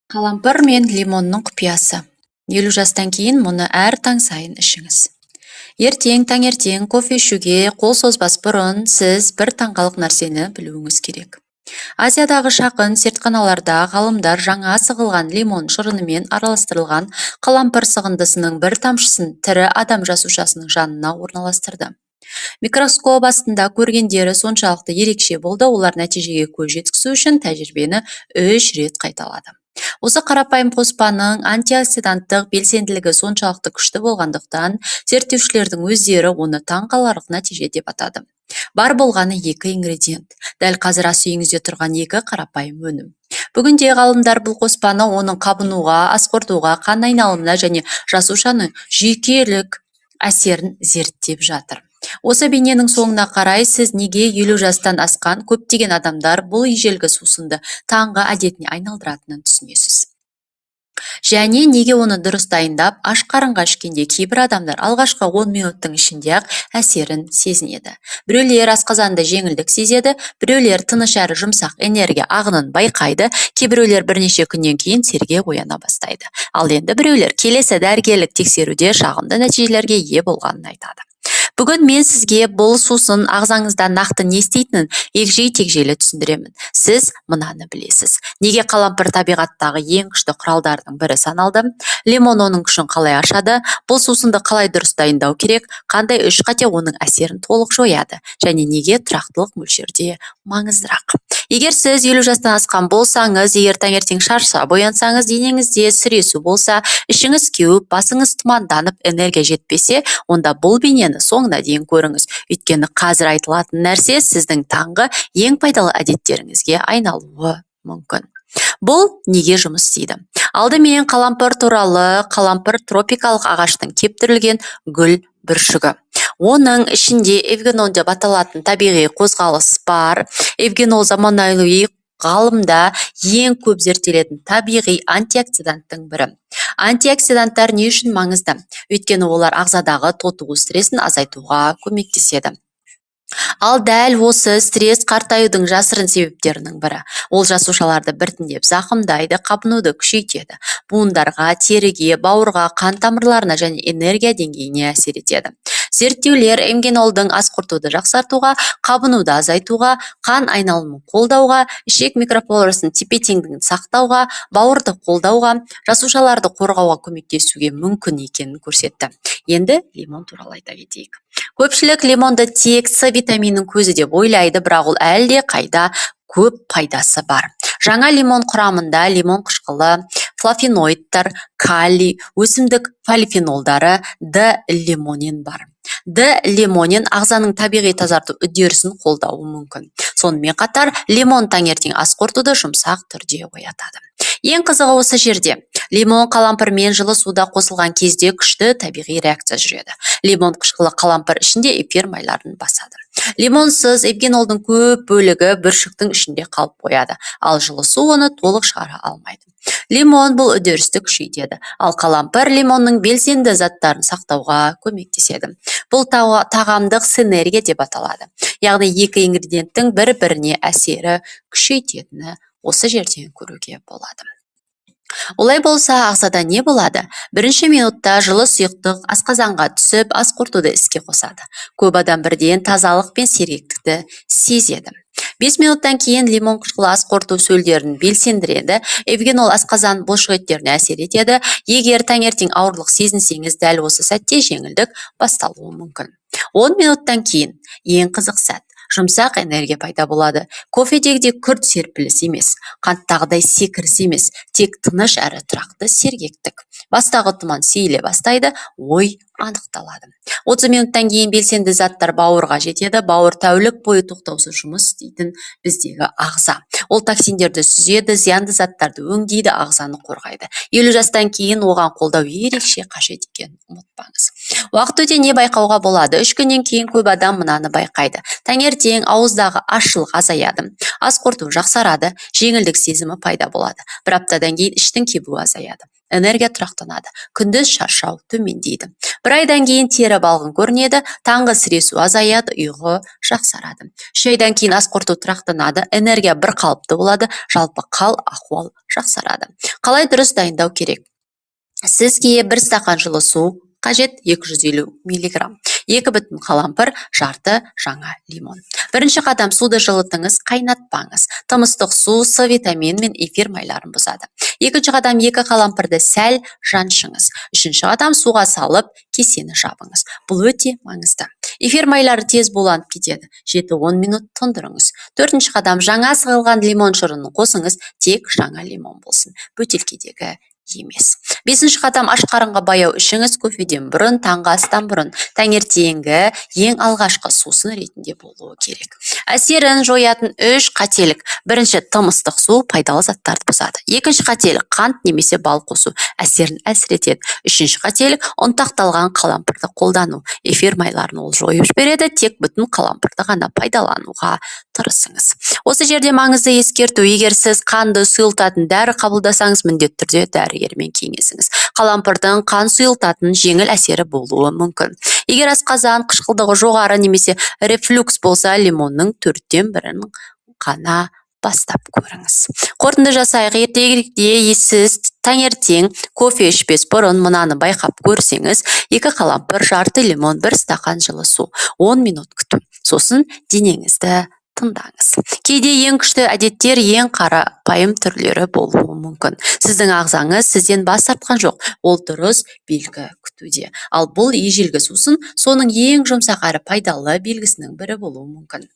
Қалампыр мен лимонның құпиясы. 50 жастан кейін мұны әр таң сайын ішіңіз. Ертең таңертең кофе ішуге қол созбас бұрын сіз бір таңқалық нәрсені білуіңіз керек. Азиядағы шағын зертханаларда ғалымдар жаңа сығылған лимон шырынымен араластырылған қалампыр сығындысының бір тамшысын тірі адам жасушасының жанына орналастырды. Микроскоп астында көргендері соншалықты ерекше болды, олар нәтижеге көз жеткізу үшін тәжірибені үш рет қайталады. Осы қарапайым қоспаның антиоксиданттық белсенділігі соншалықты күшті болғандықтан, зерттеушілердің өздері оны таңқаларлық нәтиже деп атады. Бар болғаны екі ингредиент. Дәл қазір ас үйіңізде тұрған екі қарапайым өнім. Бүгінде ғалымдар бұл қоспаны оның қабынуға, ас қорытуға, қан айналымына және жасушаның жүйкелік әсерін зерттеп жатыр. Осы бейненің соңына қарай сіз неге 50 жастан асқан көптеген адамдар бұл ежелгі сусынды таңғы әдетіне айналдыратынын түсінесіз. Және неге оны дұрыс дайындап, аш қарынға ішкенде кейбір адамдар алғашқы 10 минуттың ішінде-ақ әсерін сезінеді. Біреулер асқазанда жеңілдік сезеді, біреулер тыныш әрі жұмсақ энергия ағынын байқайды, кейбіреулер бірнеше күннен кейін сергек ояна бастайды. Ал енді біреулер келесі дәрігерлік тексеруде жағымды нәтижелерге ие болғанын айтады. Бүгін мен сізге бұл сусын ағзаңызда нақты не істейтінін егжей-тегжейлі түсіндіремін. Сіз мынаны білесіз. Неге қалампыр табиғаттағы ең күшті құралдардың бірі саналды? Лимон оның күшін қалай ашады? Бұл сусынды қалай дұрыс дайындау керек? Қандай үш қате оның әсерін толық жояды? Және неге тұрақтылық мөлшерде маңыздырақ? Егер сіз 50 жастан асқан болсаңыз, егер таңертең шаршап оянсаңыз, денеңізде сіресу болса, ішіңіз кеуіп, басыңыз тұманданып, энергия жетпесе, онда бұл бейнені соңына дейін көріңіз. Өйткені қазір айтылатын нәрсе сіздің таңғы ең пайдалы әдеттеріңізге айналуы мүмкін. Бұл неге жұмыс істейді? Алдымен қалампыр туралы. Қалампыр тропикалық ағаштың кептірілген гүл бүршігі. Оның ішінде эвгенол деп аталатын табиғи қозғалыс бар. Эвгенол заманауи ғалымда ең көп зерттелетін табиғи антиоксиданттың бірі. Антиоксиданттар не үшін маңызды? Өйткені олар ағзадағы тотығу стресін азайтуға көмектеседі. Ал дәл осы стресс қартаюдың жасырын себептерінің бірі. Ол жасушаларды біртіндеп зақымдайды, қабынуды күшейтеді, буындарға, теріге, бауырға, қан тамырларына және энергия деңгейіне әсер етеді. Зерттеулер эвгенолдың ас қорытуды жақсартуға, қабынуды азайтуға, қан айналымын қолдауға, ішек микрофлорасының тепе-теңдігін сақтауға, бауырды қолдауға, жасушаларды қорғауға көмектесуге мүмкін екенін көрсетті. Енді лимон туралы айта кетейік. Көпшілік лимонды тек С витаминінің көзі деп ойлайды, бірақ ол әлде қайда көп пайдасы бар. Жаңа лимон құрамында лимон қышқылы, флавоноидтар, калий, өсімдік полифенолдары, Д лимонен бар. Д лимонен ағзаның табиғи тазарту үдерісін қолдауы мүмкін. Сонымен қатар лимон таңертең ас қорытуды жұмсақ түрде оятады. Ең қызығы осы жерде. Лимон қалампырмен жылы суда қосылған кезде күшті табиғи реакция жүреді. Лимон қышқылы қалампыр ішінде эфир майларын басады. Лимонсыз эвгенолдың көп бөлігі бүршіктің ішінде қалып қояды, ал жылы су оны толық шығара алмайды. Лимон бұл үдерісті күшейтеді, ал қалампыр лимонның белсенді заттарын сақтауға көмектеседі. Бұл тағамдық синергия деп аталады. Яғни екі ингредиенттің бір-біріне әсері күшейтетіні осы жерден көруге болады. Олай болса, ағзада не болады? Бірінші минутта жылы сұйықтық асқазанға түсіп, ас қорытуды іске қосады. Көп адам бірден тазалық пен сергектікті сезеді. 5 минуттан кейін лимон қышқылы ас қорыту сөлдерін белсендіреді. Эвгенол асқазан бұлшықеттеріне әсер етеді. Егер таңертең ауырлық сезінсеңіз, дәл осы сәтте жеңілдік басталуы мүмкін. 10 минуттан кейін ең қызық сәт. Жұмсақ энергия пайда болады. Кофедегідей күрт серпіліс емес, қанттағыдай секіріс емес, тек тыныш әрі тұрақты сергектік. Бастағы тұман сейіле бастайды, ой анықталады. 30 минуттан кейін белсенді заттар бауырға жетеді. Бауыр тәулік бойы тоқтаусыз жұмыс істейтін біздегі ағза. Ол токсиндерді сүзеді, зиянды заттарды өңдейді, ағзаны қорғайды. 50 жастан кейін оған қолдау ерекше қажет екенін ұмытпаңыз. Уақыт өте не байқауға болады? 3 күннен кейін көп адам мынаны байқайды. Таңертең ауыздағы ащылық азаяды, ас қорыту жақсарады, жеңілдік сезімі пайда болады. Бір аптадан кейін іштің кебуі азаяды, энергия тұрақтанады, күндіз шаршау төмендейді. Бір айдан кейін тері балғын көрінеді, таңғы сіресу азаяды, ұйқы жақсарады. 3 айдан кейін ас қорыту тұрақтанады, энергия бір қалыпты болады, жалпы қал ахуал жақсарады. Қалай дұрыс дайындау керек? Сізге 1 стақан жылы су қажет, 250 миллиграмм, 2 бүтін қалампыр, жарты жаңа лимон. Бірінші қадам: суды жылытыңыз, қайнатпаңыз. Тым ыстық су С витамині мен эфир майларын бұзады. Екінші қадам: 2 қалампырды сәл жаншыңыз. Үшінші қадам: суға салып, кесені жабыңыз. Бұл өте маңызды. Эфир майлары тез буланып кетеді. 7-10 минут тұндырыңыз. Төртінші қадам: жаңа сығылған лимон шырынын қосыңыз, тек жаңа лимон болсын, бөтелкедегі емес. Бесінші қадам: аш қарынға баяу ішіңіз, кофеден бұрын, таңғы астан бұрын, таңертеңгі ең алғашқы сусын ретінде болуы керек. Әсерін жоятын 3 қателік. Бірінші, тым ыстық су пайдалы заттарды бұзады. Екінші қателік: қант немесе бал қосу әсерін әлсіретеді. Үшінші қателік: ұнтақталған қалампырды қолдану. Эфир майларын ол жойып жібереді, тек бүтін қалампырды ғана пайдалануға тырысыңыз. Осы жерде маңызды ескерту: егер сіз қанды сұйылтатын дәрі қабылдасаңыз, міндетті түрде дәрігермен кеңесіңіз. Қалампырдың қан сұйылтатын жеңіл әсері болуы мүмкін. Егер асқазан қышқылдығы жоғары немесе рефлюкс болса, лимонның 1/4-ін ғана бастап көріңіз. Қорытынды жасайық. Ертеңгіде сіз таңертең кофе ішпес бұрын мынаны байқап көрсеңіз: 2 қалампыр, жарты лимон, 1 стақан жылы су, 10 минут күту. Сосын денеңізді тыңдаңыз. Кейде ең күшті әдеттер ең қарапайым түрлері болуы мүмкін. Сіздің ағзаңыз сізден бас тартқан жоқ, ол дұрыс белгі күтуде. Ал бұл ежелгі сусын соның ең жұмсақ әрі пайдалы белгісінің бірі болуы мүмкін.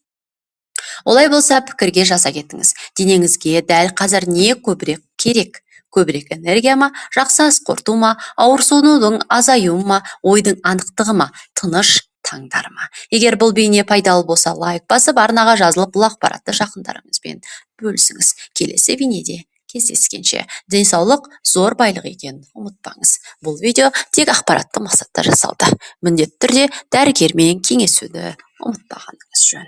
Олай болса, пікірге жаза кетіңіз. Денеңізге дәл қазір не көбірек керек? Көбірек энергия ма, жақсы ас қорыту ма, ауырсынудың азаюы ма, ойдың анықтығы ма, тыныш таңдар ма? Егер бұл бейне пайдалы болса, лайк басып, арнаға жазылып, бұл ақпаратты жақындарыңызбен бөлісіңіз. Келесі бейнеде кездескенше, денсаулық зор байлық екенін ұмытпаңыз. Бұл видео тек ақпараттық мақсатта жасалды. Міндетті түрде дәрігермен кеңесуді ұмытпағаныңыз жөн.